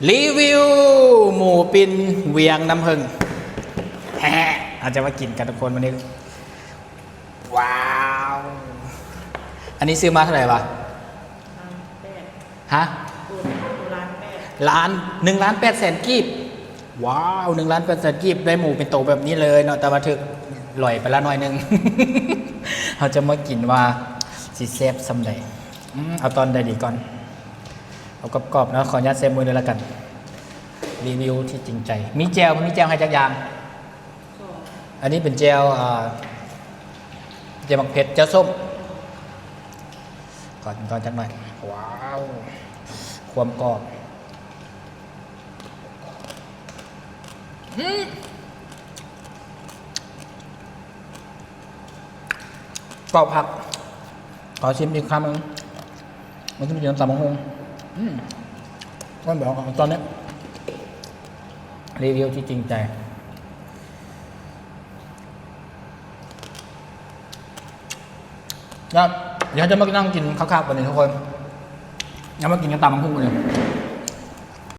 ຣີວິວໝູປິ່ນວຽງນ້ຳເຜິ້ງ ເຮົາຈະມາກິນກັນທຸກຄົນມື້ນີ້. ວ້າວ ອັນນີ້ຊື້ມາເທົ່າໃດຫວາ? ລ້ານແປດ. ຮະ? ໂຕ ໂຕລ້ານແປດ. ລ້ານ ໜຶ່ງລ້ານແປດແສນກີບ. ວ້າວ ໜຶ່ງລ້ານແປດແສນກີບ ໄດ້ໝູເປັນໂຕແບບນີ້ເລີຍເນາະ ແຕ່ວ່າຖືກຫຼອຍໄປລະໜ້ອຍໜຶ່ງ. ເຮົາຈະມາກິນວ່າຊິແຊບສ່ຳໃດ. ອືມ ເອົາຕອນໃດດີກ່ອນ? ເອົາກອບໆເນາະ. ຂໍອະນຸຍາດແຊະມືເລີຍລະກັນ. ຣີວິວທີ່ຈິງໃຈ. ມີແຈ່ວ ມີແຈ່ວໃຫ້ຈັກຢ່າງ? ສອງ. ອັນນີ້ເປັນແຈ່ວ ອ່າ ແຈ່ວໝາກເຜັດ ແຈ່ວສົ້ມ. ຂໍກິນກ່ອນຈັກໜ້ອຍ. ວ້າວ ຄວາມກອບ. ອືມ ກອບຄັກ. ຂໍຊິມອີກຄຳໜຶ່ງ. ມາກິນຕຳບັກຫຸ່ງ. ອືມ ກ່ອນ ດຽວເອົາຕອນນີ້. ຣີວິວທີ່ຈິງໃຈ. ແລ້ວດຽວເຮົາຈະມານັ່ງກິນຄັກໆບັດນີ້ທຸກຄົນ. ເຮົາມາກິນກັນຕຳບັກຫຸ່ງບັດນີ້.